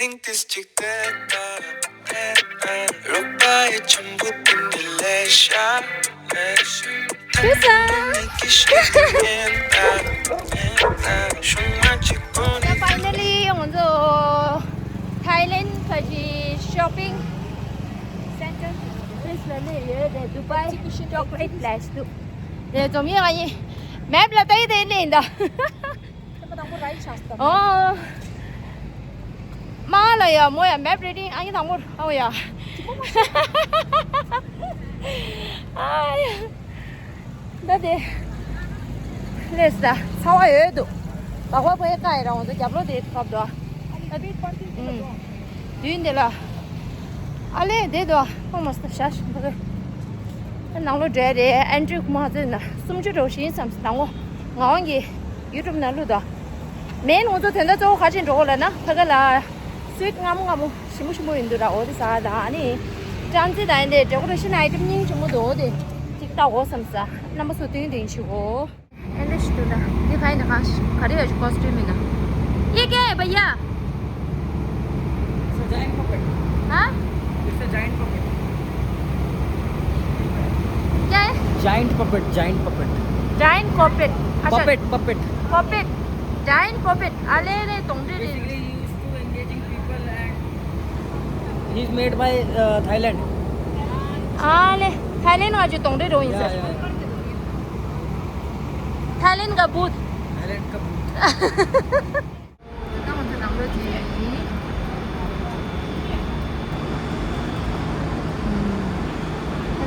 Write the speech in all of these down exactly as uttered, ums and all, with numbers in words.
ཏིས་ཅིག་ཏེ་ཏ་རོགས་པ་ཡི་ཆུམ་བུ་ཏིན་ཏི་ལེ་ཤ་ལེ་ཤ། ཁྱེད་ཚང་། ད་ཕའི་ནལ་ལི་ང་ཚོ་ཐའི་ལེན་ཁ་ཅིག་ཤོ་པིང་སེན་ཊར་ཕི་ལིས་ལ་སླེབས་ཡོད་རེད། དུ་བའི་ཅོག་ལེ་ཊི་པི་ལེ་སི་དུ། དེ་འཛོམས་ཡོད། ང་གཉིས་མེབ་ལ་ལྟ་ཡི་དེ་ནས་ཡིན་ད། ཨོ། མ་ལ་ཡ་མོ་ཡ་མེབ་རི་ཌིང་ཨ་ནི་དང་མོར་ཨོ་ཡ། ཨ་ཡ། ད་དེ། ལེས་ད་ཚ་བ་ཡོད་འདུག་བག་བག་པའི་ཀ་ཡི་རང་ཚོ་རྒྱབ་ལོ་དེ་ཐོབ་འདུག་ཨ་ནི་པིག་པར་ཏི་དེ་ལ་འགྲོ། དུས་འདི་ལ། ཨ་ལེ་དེ་དུ་ཨ་ཕོ་མ་སྟབས་ཤ་ཞིག་འདུག་གི་ཨ་ནང་ལོ་འདྲེ་རེད། ཨན་ཌྲི་ཁུ་མ་ཚོས་ན་སུམ་ཅུ་འགྲོ་ཞིག་ཡིན་བསམ་སོང་། ནང་ལོ་ངག་དབང་གི་ཡུ་ཊུབ་ནང་བླུགས་དོ། མེན་ང་ཚོ་དོན་དག་གཙོ་བོ་ག་ཅིག་འགྲོ་གོ་ལ་ན་ཕ་ག་ལ་སིུཊ་སྔ་མོ་སྔ་མོ་ཞིམ་པོ་ཞིམ་པོ་ཡིན་འདུག་ར། འོ་དེ་ཟ་དང་ཨ་ནི་ཊན་ཛིཊ་དང་ཨེ་འདྲ་ཌེ་ཀོ་རེ་ཤན་ཨའི་ཊེམ་སྙིང་རྗེ་མོ་འདུག་འོ་དེ་ཅིག་ལྟ་གོ་བསམ་ས་རྣམ་པ་ཚོ་སྟོན་སྟོན་ཞུ་གོ། ཨེ་འདྲ་ཞིག་འདུག་ད་འདི་ཕ་ཡི་ན་གང་ཞིག་ག་རེ་ཡོད་ཀོ་སི་ཊིའུམ་ཡིན་ན། ཡེ་ཀེ་བ་ཡ། It's a giant puppet. Huh? It's a giant puppet. क्या है? Giant puppet, giant puppet. Giant puppet. अच्छा। Puppet, puppet. Puppet. Giant puppet. अले रे तोंगरे रे। Basically used to engaging people and he's made by uh, Thailand. अले थाईलैंड का जो तोंगरे रो इनसे। Yeah, yeah, yeah. थाईलैंड का भूत। थाईलैंड का भूत। ད་ང་ཚོ་ནང་ལོགས་ཅིག་ཡིན།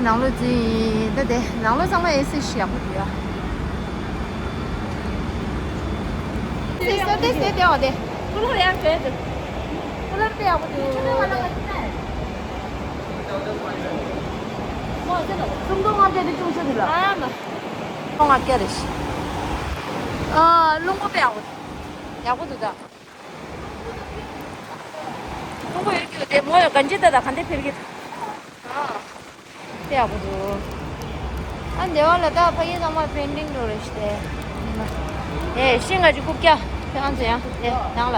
ནང་ལོགས་ཅིག་ཡིན། ད་དེ་ནང་ལོགས་ཚང་མ་ཨེ་སི་ཞིག་ཡག་པོ་འདུག་ཡ། སི་སི་དེ་སི་དེ་འོ་དེ། ཀུ་ལོ་ཡང་བྲོས་འདུག་ཀུ་ལོ་དཔེ་ཡག་པོ་འདུག་སུམ་སྟོང་ལྔ་བརྒྱ་དེ་ཅུང་ཆེ་འདུག་ལ། ཨ་མ། སྟོང་ལྔ་བརྒྱ་རེད། ཨ་རླུང་བུ་དཔེ་ཡག་པོ་འདུག་ཡག་པོ་འདུག་ད། ཁོང་ཁོ་ཡོད་ཀྱི་དེ་མོ་ཡོད་གན་ཇི་ད་ད་ག་འདྲ་ཕེབས་ཀྱི་ད། དེ་ཡག་པོ་འདུག་ཨ་འདེ་བ་ལ་ད་ཕ་གི་ཚང་མ་པེན་ཌིང་འགྲོ་རེད་ཤི་དེ། ཨེ་ཤིང་ག་ཅིག་རྐུབ་བཀྱག་ཁྱེད་རང་ཚོ་ཡང་དེ་ནང་ལ།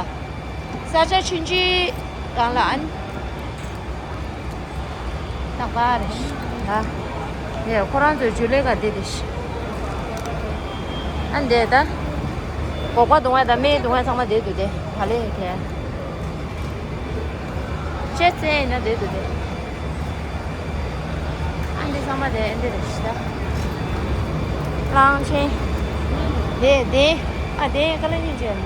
ས་ཆ་ཆུང་ཆུང་སྒང་ལ་ཨན། རྟག་པར་རེད་ཤི་ད། ཡ་ཁོ་རང་ཚོའི་ཇུ་ལེ་ག་དེ་དེ་ཤི། ཨ་འདས་ད། སྒོག་པ་བརྡུང་བ་དང་སྨན་བརྡུང་བ་ཚང་མ་དེ་འདུག་དེ་ག་ལེ་དེ། ཅེ་ཙེ་ཡིན་ན་དེ་འདུག་དེ། ཨ་འདི་ཚང་མ་དེ་ཨ་འདི་རེད་ཤི་ད། གླང་ཆེན། དེ་དེ། ཨ་དེ་ཀ་ལ་ཉིན་བྱས་ནས།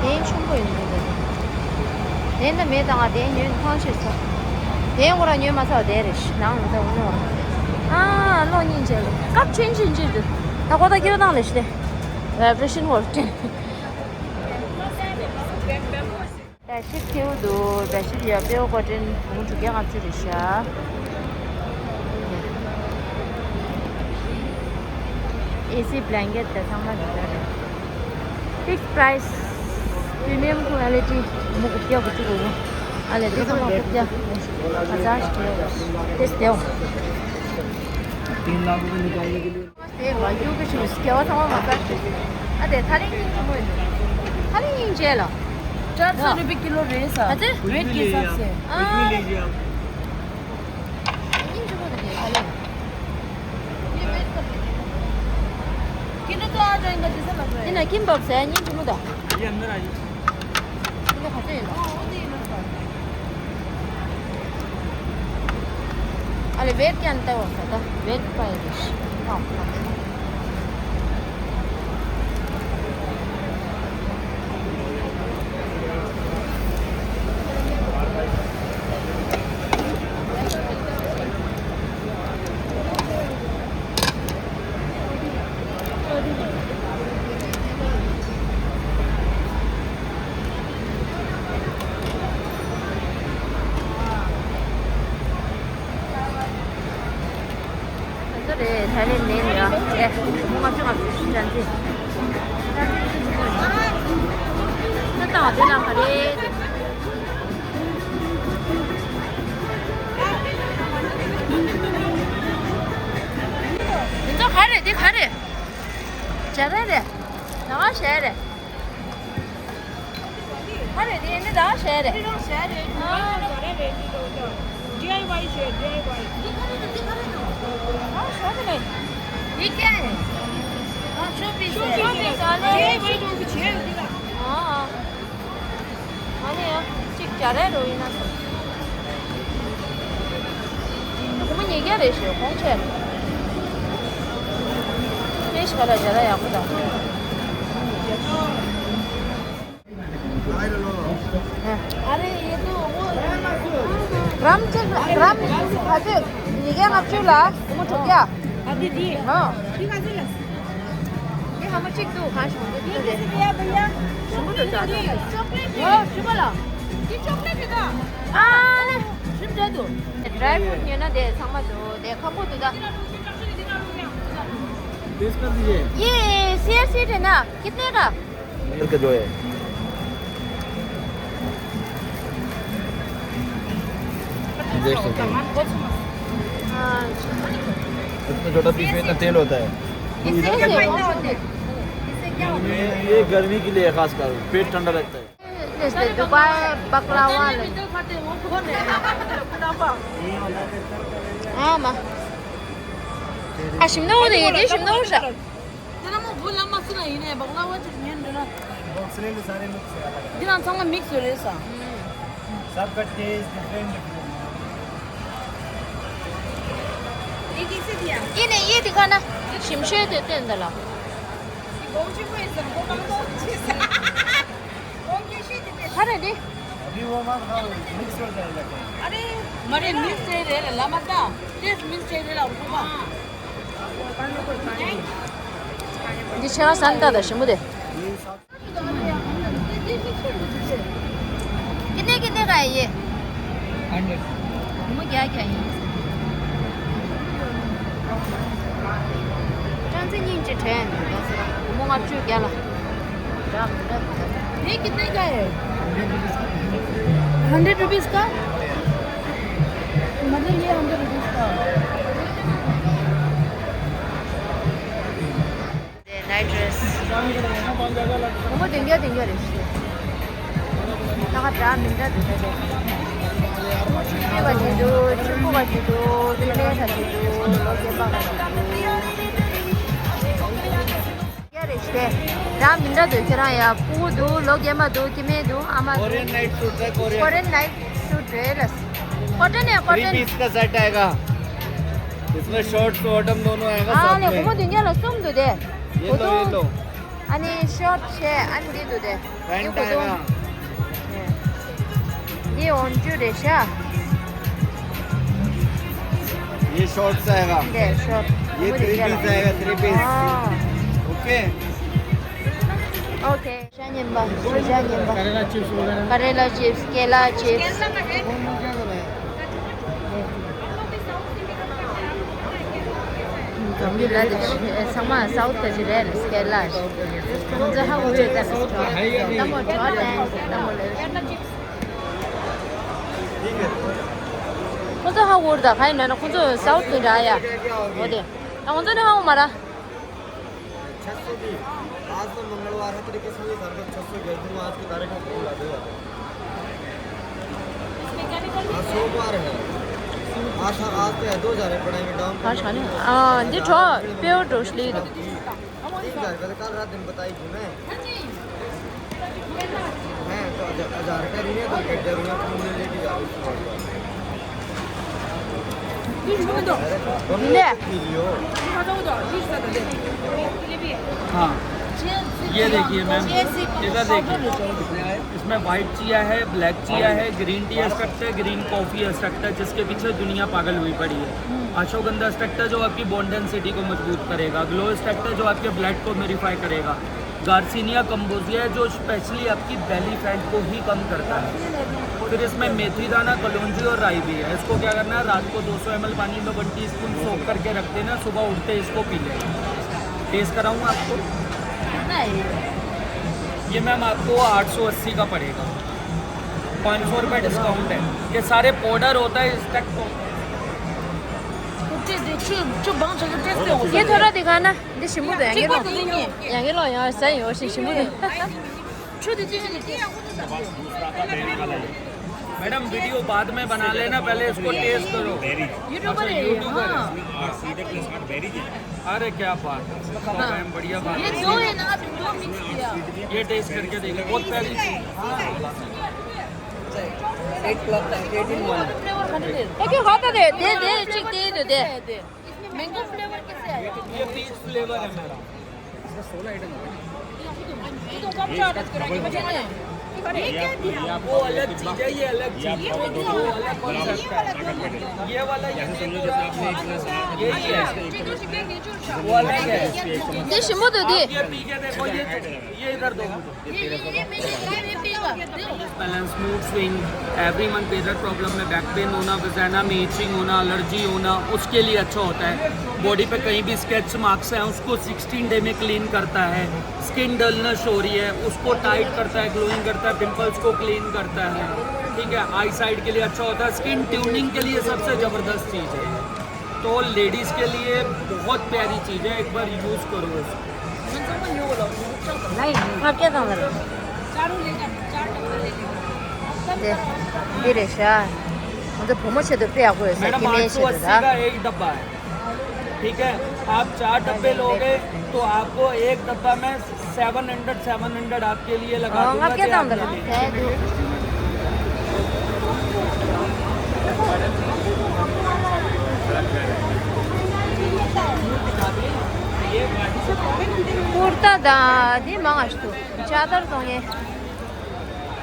དེ་ཆུང་པོ་ཡིན་འདུག་དེ་ནི་མེད་དང་ཨ་དེ་ཉོས་ཐང་ཆད་སོང་། དེ་ངོ་ར་ཉོས་མ་ཚར་བ་དེ་རེད་ཤི་ནང་མི་ཚ་འོ་ནོ། ཨ་གློག་བརྙན་བྱས་ལེ་སྐབས་ཆེན་ཆེན་ཆེན་འདུག་ད་ཁོ་ད་སྐྱེ་བ་བཏང་ལེ་ཤི་ལེ། བའི་བྷི་རེ་ཤན་ཝོལ་ཊེན། བེཌ་ཤིཊ་ཁེའུ་འདུག་བེཌ་ཤིཊ་ཡ་པེའོ་ཀོ་ཊན་བུང་དྲུག་བརྒྱ་ལྔ་བཅུ་རེད་ཤག་ཨེ་སི་བྷི་ལན་ཀེཊ་དེ་ཚང་མ་འདི་འདྲ་རེད། ཕིག་སི་པི་རའི་སི། པི་རི་མི་ཡམ་ཀུ་ལི་ཊི། མོ་དགུ་བརྒྱ་དགུ་བཅུ་གོ་གོ་ཨ་ལས་དེ་ཚང་མ་དགུ་བརྒྱ། ཧ་ཛར་ཞིག་རེད། དེ་སྟེའོ། དེ་ང་ཡོད་གི་ཞིག་སྐྱེ་བ་ཚང་མ་མ་ཟ་ཞིག་ཨ་དེ་ཐ་ལིང་སྙིང་རྗེ་མོ་ཡིན་འདུག་ཐ་ལིང་སྙིང་རྗེ་ལ། चार सौ रुपये किलो रेस है। हाँ जी। वेट के हिसाब से। हाँ। ये जो बोल रही है, अरे। ये वेट कर लीजिए। किलो तो आ जाएगा, जैसा लग रहा है। ये ना, किम बॉक्स है, ये जो मुदा। ये अंदर आइए। ये खाते हैं ना। अरे, वेट क्या अंतर हो सकता है? वेट का है। हाँ, हाँ। ང་ཚོ་རེད་ཐའི་ལེན་ནས་ཡ། ཨེ། ལྔ་བཅུ་ང་བཅུ་ཞིག་ཅན་ཅི། ད་ལྟ་བ་དེ་ལ་ག་རེད། འདི་ཚོ་ག་རེད། འདི་ག་རེད། ཞལ་རས་རེད། ད་ག་ཞལ་རས། ཨ་རེ་དེ་ནི་ད་ག་ཞལ་རས། ཨ་རེ་རང་ཞལ་རས། ཨ་ཞལ་རས་རེད་འདི་ལོ་ད། ཌི་ཨའི་ཝའི་ཞལ། ཌི་ཨའི་ཝའི། འདི་ག་རེ་འདུག་འདི་ག་རེ་འདུག་ཨ་ཞལ་རས་རེད། འདི་ཀྱང་རེད། ཨ་ཤོ་པིས་ཤོ་པིས་རེད། ཌི་ཨའི་ཝའི་འདྲ་བོ་ཞལ་རས་འདི་ལ། ཨ་ཨ། ཨ་ནི་ཡ། གཅིག་སྦྱར་ཡ་རོ་ཡིན་ན་སོ། སྒོར་མོ་ཉིས་བརྒྱ་རེད་ཞུ་གོང་ཆེ། ལས་ཞིག་ག་ལ་སྦྱར་ཡ་ཡག་པོ་དང་། ཨ་རེ་ཡེ་དུ་འོ། གྲམ་ཅིག་གྲམ་ཕ་ཚོད་ཉིས་བརྒྱ་ལྔ་བཅུ་ལ་སྒོར་མོ་དྲུག་བརྒྱ། ཨ་དེ་དེ། ཨ། དེ་ང་ཚོ་ལ། ये हमें चेक दो। हाँ, ये कितने दे? भैया, भैया। सुनो तो, चाचा। चॉकलेट है। ये चॉकलेट है ना? हाँ, ले। सिर्फ दे दो। ड्राई फ्रूट नहीं है ना, दे, समझ दो, दे, खाओ तो दा। टेस्ट कर दीजिए। ये चिया सीड है ना, कितने का? करके जो है। देख सकते हैं। हाँ। इतना छोटा पीस में इतना तेल होता है। तो इधर ये, ये गर्मी के लिए है खासकर, पेट ठंडा रहता है। जैसे दुबई बकलावा ले। हाँ, माँ। आ, शिमला हो रही है, ये शिमला हो रहा। तेरा मुंह भूल लम्बा सुना ही नहीं, बकलावा चीज नहीं देना। बॉक्स ले ले, सारे मिक्स है, अलग है। जी ना, संग मिक्स हो रहे सा। सबका टेस्ट डिफरेंट डिफरेंट है। ये कैसे दिया? ये नहीं, ये दिखा ना। शिमशे देते हैं दला। ये बहुत ही कोई सब, वो बहुत अच्छे से। वो कैसे देते हैं? अरे नहीं। अभी वो मत खाओ, मिक्स हो जाएगा। अरे, मरे मिक्स चाहिए रे, लमका। टेस्ट मिक्स चाहिए रे, उनको। འདི་ཆེ་བ་སན་ཏ་དང་ཞིམ་པོ་དེ། कितने कितने का है ये? हंड्रेड। मुझे क्या क्या है? ཅང་ཙེ་སྙིང་རྗེ་དྲན། མོ་ལྔ་བཅུ་བརྒྱ་ལ། ये कितने का है? हंड्रेड रुपीज का। मतलब ये हंड्रेड रुपीज का। ནའི་ཊི་རེས། སྒོར་མོ་བདུན་བརྒྱ་བདུན་བརྒྱ་རེད་ཤག་ད་ག་འདྲ་མི་འདྲ་འདུག་ད་དེ། ཆུ་ཚོད་ག་ཅིག་འདུག་ཆུ་ཚོད་ག་ཅིག་འདུག་ཆུ་ཚོད་ག་ཅིག་འདུག་ལོ་རྒན་པ་ག་ཅིག་འདུག་བདུན་བརྒྱ་རེད་ཤག་འདྲ་མི་འདྲ་འདུག་ཁྱེད་རང་ཡ། ཕྲུ་གུ་འདུག་ལོ་རྒན་པ་འདུག་སྐྱེ་དམན་འདུག་ཨ་མ་འདུག कोरियन नाइट सूट है, कोरियन। कोरियन नाइट सूट है। कॉटन है, कॉटन। थ्री पीस का सेट आएगा, इसमें शॉर्ट्स बॉटम दोनों आएगा। ཨ་ལས། སྒོར་མོ་བདུན་བརྒྱ་ལ་གསུམ་འདུག་དེ། ये लो, ये लो। ཨ་ནི་ཤོར་ཊི་བྱས། ཨ་ནི་འདི་འདུག་དེ། पैंट आएगा। འདི་འོན་ཅུ་རེད་ཤག ये शॉर्ट्स आएगा। འདི་ཤོར་ཊི། ये थ्री पीस आएगा, थ्री पीस। ཨ། ओके। ཨོ་ཁེ། ཤ་ཉེན་པ། ཤ་ཉེན་པ། करेला चिप्स वगैरह। करेला चिप्स, केला चिप्स। ཚང་མ་སའུ་ཐི་ག་ཅིག་རེད་ལ་སྐད་ལ། ཁོང་ཚོ་ཧ་གོ་ཡོད་ད། ལྟད་མོ་གྲོགས་དང་ལྟད་མོ་ལས། ཁོང་ཚོ་ཧ་གོ་ར་ད་ག་ཡིན་ན་ཁོང་ཚོ་སའུ་ཐི་འདྲ་ཡ། འོ་དེ་ད་ཁོང་ཚོ་ནི་ཧ་གོ་མ་ར། छह सौ दी। आज तो मंगलवार है, तेरे किस्मत ही सारे छह सौ गए, फिर आज की तारीख में कौन ला देगा? आज सोमवार है। आज, आज तो है, दो हजार है, पढ़ाई में डाउन पेमेंट। ཨ་འདི་གྲོགས་པེའུ་འགྲོ་ཤི་ལི་རོ། तीन हजार रुपये तो कल रात दिन बताई थी मैं। मैं तो हजार, हजार का नहीं है, तो कट जरूर है, तुमने लेके जाओ। हाँ, ये देखिए मैम, इधर देखिए, इसमें वाइट चिया है, ब्लैक चिया है, ग्रीन टी एक्सट्रैक्ट है, ग्रीन कॉफी एक्सट्रैक्ट है, जिसके पीछे दुनिया पागल हुई पड़ी है। अश्वगंधा एक्सट्रैक्ट है, जो आपकी बोन डेंसिटी को मजबूत करेगा। ग्लो एक्सट्रैक्ट है, जो आपके ब्लड को प्योरीफाई करेगा। गार्सिनिया कंबोजिया है, जो स्पेशली आपकी बेली फैट को ही कम करता है। फिर इसमें मेथी दाना, कलौंजी और राई भी है। इसको क्या करना है, रात को दो सौ एम एल पानी में वन टीस्पून सोक करके रख देना, सुबह उठते इसको पी लेना। टेस्ट कराऊँ आपको? कितना है ये? ये मैम आपको आठ सौ अस्सी का पड़ेगा। पाँच सौ रुपये डिस्काउंट है। ये सारे पाउडर होता है, एक्सट्रैक्ट होता है। कुत्ते देख ཆུ་ཆུ་བང་ཆུ་གི་ཏེས་ཏེ་འོ་ཡེ་ཐོ་ར་དེ་ག་ན་འདི་ཞིམ་པོ་དང་ཡང་གི་ལོ་ཡང་གི་ལོ་ཡང་ཟ་ཡོ་ཞིག་ཞིམ་པོ་དང་། ཆུ་དེ་ཅི་ཡིན་ནི། मैडम, वीडियो बाद में बना लेना, पहले इसको टेस्ट करो। यूट्यूबर है ये, हाँ। अरे, क्या बात है, तो मैम, बढ़िया बात ये है। दो है ना, दो मिक्स किया। ये टेस्ट करके देखो, बहुत प्यारी चीज। एक क्लब, एक इन वन। एक ही खाता दे, दे, दे, चिक दे, दे, दे। मैंगो फ्लेवर कैसे आया? ये पीच फ्लेवर है, मैडम। ये तो कम चार्ज करेंगे, मुझे नहीं। ये क्या दिया? वो अलग चीज है, ये अलग चीज है। ये वो अलग कॉन्सेप्ट है। ये वाला, ये यही है। वो अलग है। ये शिमो दे दे। आप ये पी के देखो, ये, ये इधर दो मुझे। Balance, mood swing, everyone period problem में, बैक पेन होना, वजाइना में इचिंग होना, एलर्जी होना, उसके लिए अच्छा होता है। बॉडी पे कहीं भी स्केच मार्क्स हैं, उसको सिक्सटीन डे में क्लीन करता है। स्किन डलनेस हो रही है, उसको टाइट करता है, ग्लोइंग करता है, पिंपल्स को क्लीन करता है। ठीक है, आई साइट के लिए अच्छा होता है, स्किन ट्यूनिंग के लिए सबसे ज़बरदस्त चीज़ है। तो लेडीज के लिए बहुत प्यारी चीज़ है, एक बार यूज़ करो इसको। ལའི་ང་སྐད་བཏང་ལ། ལྡི་རེ་ཤ། ང་ཚོ་བུ་མོ་ཆེད་དུ་དཔེ་ཡག་པོ་ཡོད་ས། སྐྱེ་དམན་ཆེད་དུ་ད། मैडम, आठ सौ अस्सी का एक डब्बा है, ठीक है, आप चार डब्बे लोगे तो आपको एक डब्बा में सेवन हंड्रेड, सेवन हंड्रेड आपके लिए लगा दूंगा। ང་སྐད་བཏང་ལ། ཀུར་ཏ་དང་འདི་མང་ང་ཞིག་འདུག་ཅ་དར་གཏོང་ཡས།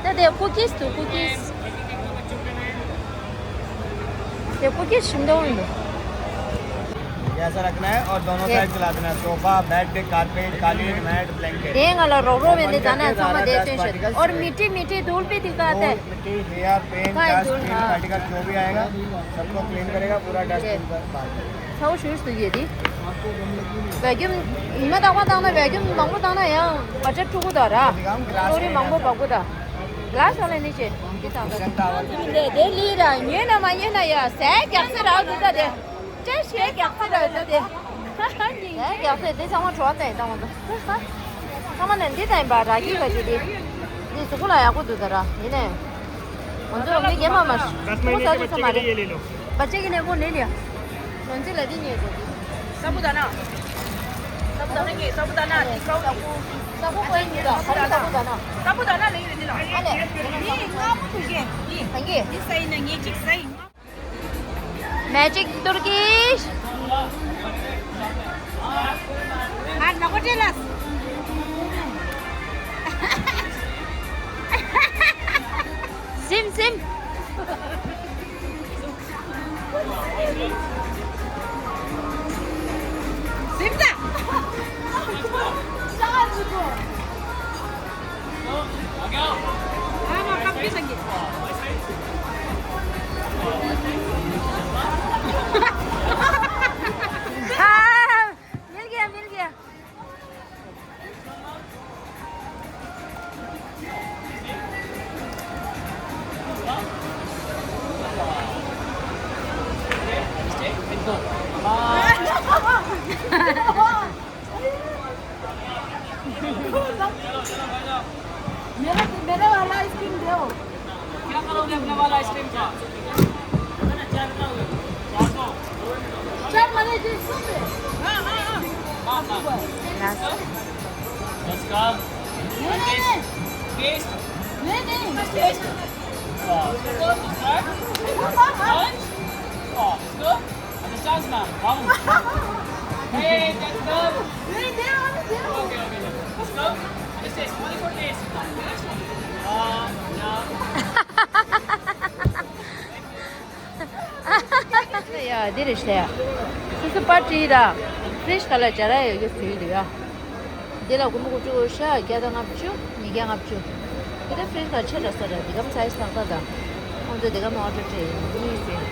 ད་དེ་ཀུ་ཀིས་འདུག་ཀུ་ཀིས། དེ་ཀུ་ཀིས་ཞིམ་འདུག་འདུག ये ऐसा रखना है और दोनों ये। साइड चला देना। सोफा, बेड, कारपेट, कालीन, मैट, ब्लैंकेट। དེ་ང་ལ་རོགས་རོགས་བྱས་ནས་ད་ན་ཚང་མ་དེ་སྟོན་ཤེས། और मीठी मीठी धूल भी दिखाते हैं। धूल, मिट्टी, हेयर, पेन, हाँ, डस्ट, धूल, क्रीम, हाँ। पार्टिकल जो भी आएगा, सबको क्लीन करेगा, पूरा डस्ट ये। उनका बाहर करेगा। ཚ་བོ་ཞུས་སུ་ཡོད་དེ། བེ་ཀྱུམ། ཉི་མ་རྟག་པར་བཏང་ན་བེ་ཀྱུམ་མང་པོ་བཏང་ན་ཡང་བ་ཅ་ཕྲུ་གུ་དང་ར། ཀློ་རིན་མང་པོ་འབབ་གོ་ད། གླ་ཤོར་ལེ་ནི་ཆེ། འདི་དང་ད། དེ་དེ་ལི་ར་ཉོས་ན་མ་ཉོས་ན་ཡ་ཟས་རྒྱག་ས་རག་འདུག་ད་དེ། ཅེ་ཞེས་རྒྱག་ས་རག་འདུག་དེ། ཟས་རྒྱག་ས་དེ་ཚང་མ་བྲོ་བ་བཏང་ཡིན་ད་ང་ཚོ། ཚང་མ་ནས་འདི་དང་ཡིན་པ་ར་གི་ག་ཅི་དེ། འདི་གཟུགས་པོ་ལ་ཡག་པོ་འདུག་ད་ར་ཡིན་ནའི། ང་ཚོ་འོ་མི་རྒན་མ་མ་ཤི། ཁོ་ས་ཚོ་ཚོ་མ་རེད། बच्चे के लिए वो ले लिया। बच्चे के लिए वो ले लिया। ང་ཚོ་ལ་འདི་ཉོས་དགོས་ཀྱི། साबूदाना। साबूदाना के, साबूदाना दिखाओ। साबू कोई नहीं था, खाली साबूदाना। साबूदाना ले ले ला। अरे। ये, ये, ये। ये सही नहीं, ये चीज सही। Magic Turkish. Hadi, bak, o jelas. Sim, sim. Sim da. हाँ, मिल गया, मिल गया। मेरा, मेरा वाला आइसक्रीम दो। क्या करोगे अपने वाला आइसक्रीम का? चार वाले जी, सुन ले। हाँ, हाँ, हाँ। लास्ट। उसका नहीं, नहीं, नहीं। टेस्ट। नहीं, नहीं, बस टेस्ट। वाह। हाँ, हाँ, हाँ। वाह। Understands, ma'am? Come. Hey, Jasper. नहीं, दे, दे। Okay, okay, okay. Let's go. Let's taste. Only for taste. Uh, yeah. ཡ་འདི་རེད་ཤག་སོ་སོ་པར་ཊི་ར། ཕི་རིཇ་ག་ལ་སྦྱར་ཡ་ཡོད་ཀྱི་ཟེར་གྱི་འདུག་ཡ། འདི་ལ་སྒོར་མོ་དགུ་བཅུ་ཤ་བརྒྱ་དང་ལྔ་བཅུ། ཉིས་བརྒྱ་ལྔ་བཅུ། འདི་ལ་ཕི་རིཇ་ག་ཆེ་དྲགས་ས་ར་འདི་གམ་སའི་ཛི་ཏག་ཏག་དང་། ཁོང་ཚོས་འདི་གམ་ཨོ་ཌར་སྤྲད་ཡིན་གཉིས་ཟེར།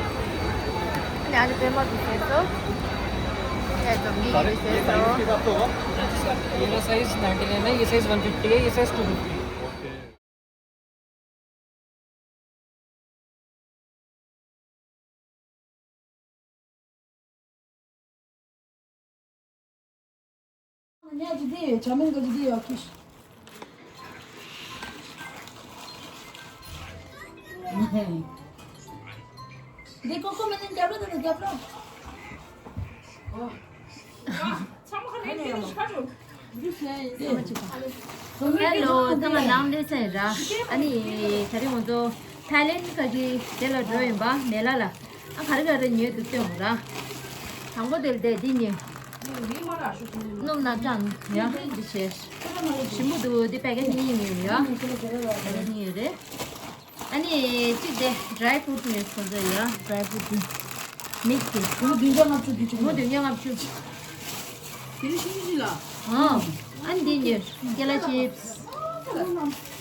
ཨ་ནི་ཨ་ནི་པད་མ་འདི་ཟེར་སོ། ཨེ་ཙམ་གྱི་ཡིན་ཟེར་སོ། ये साइज नाइंटी नाइन है, ये साइज वन फिफ्टी है, ये साइज टू फिफ्टी है। ཉལ་གྱི་དེ་ཡོད། བྱ་མིན་ག་གི་དེ་ཡོད་ཁྱི། འདི་ཀོ་ཀོ་མིན་ནི་རྒྱབ་ལོ་དང་རྒྱབ་ལོ། ཧེ་ལོ། ཚང་མ་ནང་སླེབས་ཚར་ར། ཨ་ནི་ད་རིང་ང་ཚོ་ཐའི་ལེན་ག་གི་དེ་ལ་འགྲོ་ཡིན་པ་མེ་ལ་ལ། ཨ་ག་རེ་ག་རེ་ཉོས་འདུག་སྟོན་དགོས་ར། དང་པོ་དེ་ལ་དེ་འདི་ཉོས། སྣུམ་སྣ་སྐྲངས་ཡ་འདི་བྱས། ཞིམ་པོ་འདུག་འདི་པེ་ཀེ་ཇི་གཉིས་ཉོས་ཡ། པེ་ཀེ་ཇི་གཉིས་ཡོད་རེད། ཨ་ནི་གཅིག་དེ་ཌི་རའི་ཕུ་རུ་ཊི་ཉོས་ཁོ་ཚོ་ཡ། ཌི་རའི་ཕུ་རུ་ཊི་མིག་སི་དེ། ངོ་བདུན་བརྒྱ་ལྔ་བཅུ་དེ་ཆུ་ངོ་བདུན་བརྒྱ་ལྔ་བཅུ། དེ་རིང་ཤིང་ཤིང་ལ། ཨང་། ཨ་ནི་འདི་ཉོས། ཀེ་ལ་ཅིབ་སི།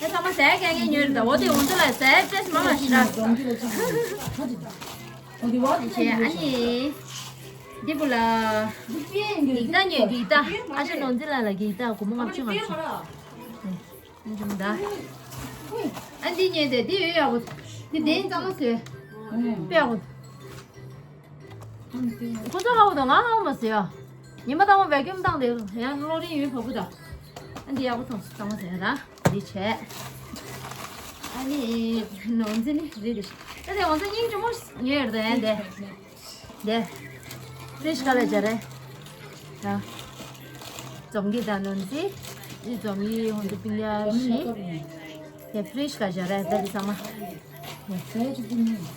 ད་ཚང་མ་ཟས་ག་གེ་ཉོས་རེད་ད། འོ་དེ་འོ་ཚོ་ལ་ཟས་ཏེས་མ་མ་ཤི་ར། ཨ་ནི་འདི་བུ་ལ་འགྱིག་ཐག་ཉོས། འགྱིག་ཐག་ཨ་ཅག་ནོར་འཛིན་ལགས་ལ་འགྱིག་ཐག་སྒོར་མོ་ལྔ་བཅུ་ང་བཅུ། འདི་འདྲ། ཨ་འདི་ཉོས་ཏེ་འདི་ཡོད་ཡག་པོ། འདི་བདེན་གཙང་མ་བཟོས། དཔེ་ཡག་པོ། ཁོ་ཚོ་ཧ་གོ་དང་ང་ཧ་གོ་མ་ཟེར་ཡ། ཉི་མ་དང་པོ་བེ་ཀུམ་བཏང་དེ་ཡང་གློག་རིན་ཡོད་བ་བུ་ད། ཨ་འདི་ཡག་པོ་ཐོངས་གཙང་མ་ཟེར་ར། འདི་བྱས། ཨ་ནི་ནོར་འཛིན་ནི་རེད་དེ། ད་དེ་ང་ཚོ་སྙིང་རྗེ་མོ་ཉོས་ཡོད་རེད་ད་ཡང་དེ། དེ། ཕི་རི་ཇི་ག་ལ་སྦྱར་རེད། ད། འཛོམས་ཀྱི་ད་ནོར་འཛིན། འདི་འཛོམས་ཀྱི་ཧོན་དུ་པིང་ཡ་ཤི། དེ་ཕི་རི་ཇི་ག་སྦྱར་རེད་ད་འདི་ཚང་མ།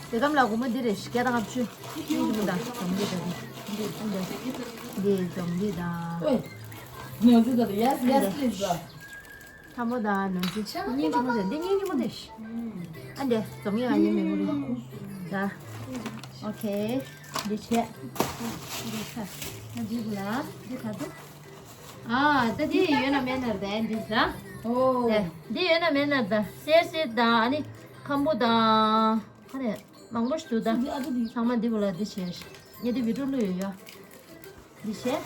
དེ་གམ་ལ་སྒོར་མོ་འདི་རེད་བརྒྱ་དང་ལྔ་བཅུ། འདི་འདི་ད་འཛོམས་ཀྱི་ད་འདི། འདི་འཛོམས་ཀྱི་ད། ནོར་འཛིན་ད་ཡ་ཡ་སི་ལི་ཟ། ཐ་མོ་དང་ནོར་འཛིན། སྙིང་རྗེ་མོ་དེ་འདི་སྙིང་རྗེ་མོ་དེ། ཨ་འདྲེ་འཛོམས་ཡོད་ཨ་ཡིན་མེད་མོ་རེད། ད། ཨོ་ཁེ། འདི་བྱས། འདི་ཁ། ཨ་འདི་གུ་ལ་འདི་ཁ་འདུག་ཨ་ད་འདི་ཡོད་ན་མེད་ན་རེད་འདི་ཟ། ཨོ། དེ་འདི་ཡོད་ན་མེད་ན་ད་གསེར་གསེར་དང་ཨ་ནི་ཁམ་བུ་དང་ཁ་ནས་མང་པོ་ཞིག་འདུག་ད། ཚང་མ་འདི་གུ་ལ་འདི་བྱས། ངས་འདི་བི་ཌིའོ་བླུགས་ཡོད་ཡ། འདི་བྱས།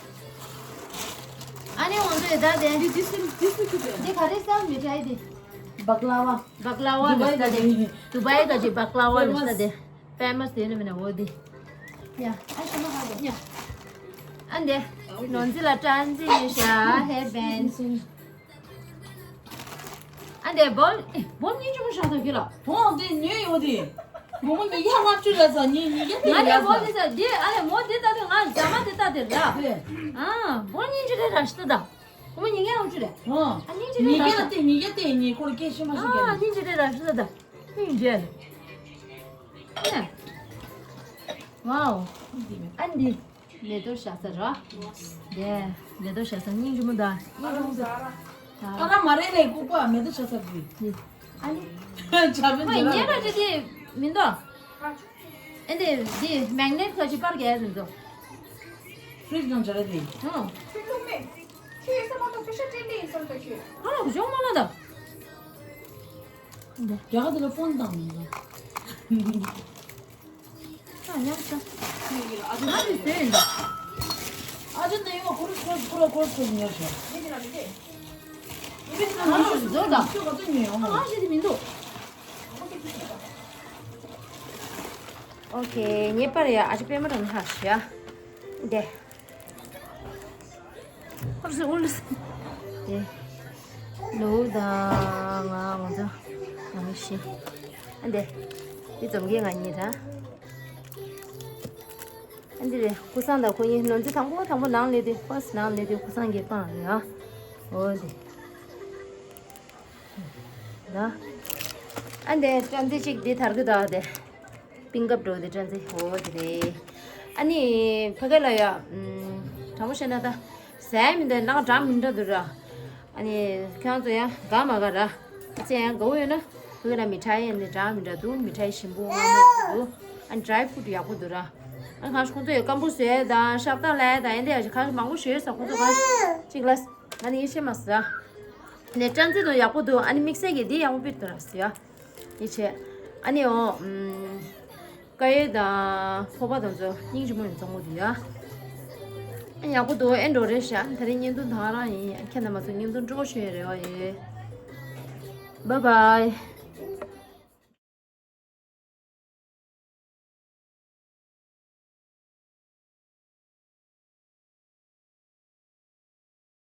ཨ་ནི་འོང་དུས་ད་དེ། འདི་འདི་སུ་འདི་སུ་ཁྱུ་དེ། འདི་ག་རེ་ཟ་མི་ཊའི་འདི། བག་ལ་བ། བག་ལ་བ་རེད་ད་དེ། དུ་བའི་ག་ཅིག་བག་ལ་བ་རེད་ད་དེ། ཕེ་མ་སི་དེ་ནི་མིན་ན་འོ་དེ། ཡ་ཨ་ཤ་མ་ཧ་གོ། ཡ། ཨ་འདི། ནོར་འཛིན་ལ་སྤྲང་རྩི་ཉོས་ཤག་ཧེར་བེན། ཨ་འདི་བོལ་ཨེ་བོལ་སྙིང་རྗེ་མོ་ཞིག་འདུག་གི་ལ། ཧོ་འདི་ཉོས་ཡོད་དེ། སྒོར་མོ་ཉིས་བརྒྱ་ལྔ་བཅུ་ལ་ཟ། ཉིས་ཉིས་བརྒྱ་དེ་ང་ལ་ཡ་བོལ་ཟ། དེ་ཟ་དེ་ཨ་ལས་མོ་དེ་ལྟ་དུས་ང་རྫ་མ་དེ་ལྟ་དེ་ར། ཨ་བོལ་སྙིང་རྗེ་རེད་ར་ཤི་ད། སྒོར་མོ་ཉིས་བརྒྱ་ལྔ་བཅུ་རེད། ཧོ། ཨ་སྙིང་རྗེ་རེད་ཉིས་ར་བརྒྱ་ཤི། དེ་ཉིས་བརྒྱ་དེ་ཉིས་ཁོ་ལ་སྐད་ཤི་མ་ཤི་ཨ་རྒྱབ། སྙིང་རྗེ་རེད་ར་ཤི་ད། སྙིང་རྗེ། ཨ་ནི། ཝའོ། ཨ་འདི། མེ་ཏོག་ཤ་ཚ་ར། དེ། མེ་ཏོག་ཤ་ཚ་སྙིང་རྗེ་མོ་ད། སྙིང་རྗེ་མོ་ད། ཨ་ར་མ་རེད་ལེ་ལྐུགས་པ་མེ་ཏོག་ཤ་ཚ་དེ། ཨ་ནི། ཇ་མེད་ཁོས་ཉེ་ར་ཅི་དེ་མི་འདུག་ཨེ་འདི་འདི་མེག་ནེཊ་ག་ཅི་པར་རྒྱག་ཡ་མི་འདུག་ཕི་རི་ཇི་ནང་སྦྱར་ཡ་དེ། ཧོ། ཁྱོད་བླུགས་མེད། ཁྱོད་ཡིན་ས་མ་གཏོགས་ཁྱོད་ཤ་སྤྲད་འདི་ཡིན་ས་མ་གཏོགས་ཁྱོད། ཨ་ལ་གཞོགས་མ་ལ་ད། རྒྱ་གར་དེ་ལ་ཕོན་བཏང་མི་འདུག་ཨ་ཉམས་ཆག་ཨ་ཅོ་ནས་ཡོང་ཁོ་རུ་ཁོ་རུ་ཁོ་རུ་ཁོ་རུ་ཉར་ཤག་ཨ་ཅོ་ཟོ་ད། ཁྱོད་ག་ཚོད་ཉོས་ཡོང་། ཨ་ཞེ་དེ་མི་འདུག་ཨོ་ཁེ་ངེས་པར་ཡ་ཨ་ཅོ་པད་མ་རང་ཧ་ཤ་ཡ། དེ། ཨུར་སི་ཨུར་སི། དེ། ལོ་དང་ང་ང་ཚོ་ང་ཤི། ཨ་འདི། འདི་འཛོམས་རྒྱལ་ང་གཉིས་ར། ཨ་འདི་རེད་ཀུ་སང་དང་ཁོ་གཉིས་ནོར་འཛིན་དང་པོ་དང་པོ་ནང་ལས་དེ་ཕར་སི་ནང་ལས་དེ་ཀུ་སང་གི་པང་རེད་ཨ། འོ་འདི། ད། ཨ་འདི་སྤྲང་རྩི་གཅིག་འདི་དར་གི་ད་དེ། པིང་ཀབ་འགྲོ་དེ་སྤྲང་རྩི་ཧོ་དེ་རེད། ཨ་ནི་ཕ་གི་ལ་ཡ། དྲང་པོ་བཤད་ན་ད། ཟས་མི་འདུག་ནང་འགྲམ་མི་འདྲ་འདུག་ར། ཨ་ནི་ཁྱེད་རང་ཚོ་ཡ་དགའ་མ་དགའ་ར། ཨ་ཙི་ཡང་དགའ་བོ་ཡོད་ན་ཕ་གི་ལ་མི་ཊའི་ཨ་ནི་འདྲ་མི་འདྲ་འདུག་མི་ཊའི་ཞིམ་པོ་མངར་མོ་འདུག་ཨ་ནི་ཌི་རའི་ཕུ་རུཊ་ཡག་པོ་འདུག་ར། ཨ་ནི་གང་ཞིག་ཁོང་ཚོ་ཡ་སྐམ་པོ་བཟོས་དང་ཤ་སྟག་ལས་དང་ཡ་འདི་ཡ་ཞིག་གང་ཞིག་མང་པོ་ཞིག་ཡོད་ས་ཁོང་ཚོ་གང་ཞིག་ཅིག་ལ། ང་ནི་ཡེ་ཤེས་མ་ཟ། ནས་སྤྲང་རྩི་དང་ཡག་པོ་འདུག་ཨ་ནི་དམིགས་བསལ་གྱི་འདི་ཡག་པོ་ཕིཊ་འདུག་ར་ཟེར་ཡ། ཡིད་ཆེས། ཨ་ནི་འོ། དཀར་ཡོལ་དང་ཕོར་པ་དང་ཚོ་སྙིང་རྗེ་མོ་ཡིན་གཙང་པོ་འདུག་ཡ། ཨ་ཡག་པོ་འདུག་ཨེ་འགྲོ་རེད་ཤག་ད་རེས་བརྙན་ཐུང་ད་ག་རང་ཡིན། ཁྱེད་རྣམ་པ་ཚོ་བརྙན་ཐུང་སྤྲོ་པོ་བྱུང་ཡོད་རེད་བ་ཡེ། Bye bye།